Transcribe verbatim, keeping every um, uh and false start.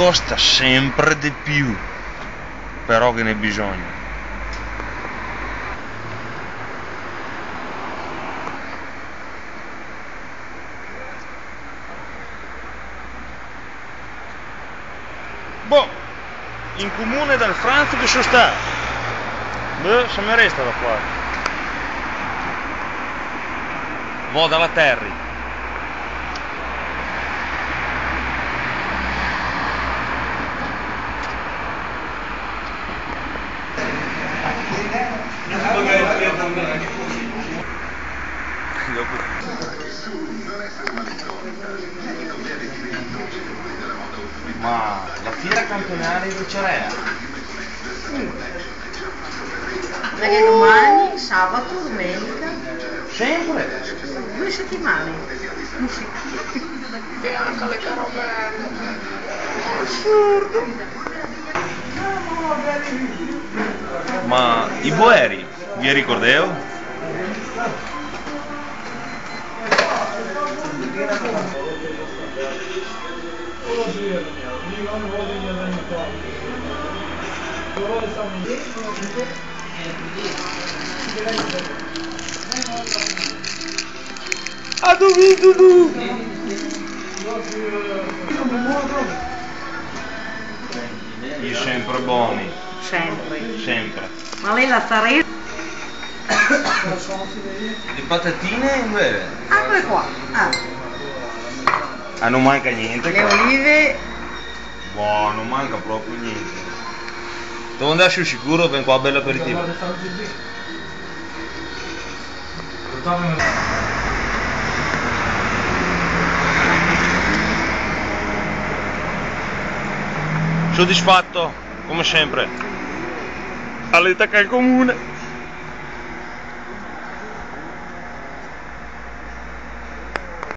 Costa sempre de più, però ghe n'è bisogno. Boh, in comune dal Franz che so stà? Boh, se me resta da far. Vo da la Terri. Ma la fiera cantonale de Cerea? Parché domani, sabato, domenica. Sempre? Due setimane. Bianca le carobelle. Assurdo. Ma i boeri? Ve ricordeu? A dove tu? I è sempre boni. Sempre. Sempre. Ma lei la sa re- Le patatine, dove? Ah, eccole qua. Ah. Ah, no manca gnente qua. Le olive. Boh, no manca proprio gnente. Devo andar sul sicuro, vien qua, bel aperitivo. Sodisfato, come sempre. Aleta che el comune.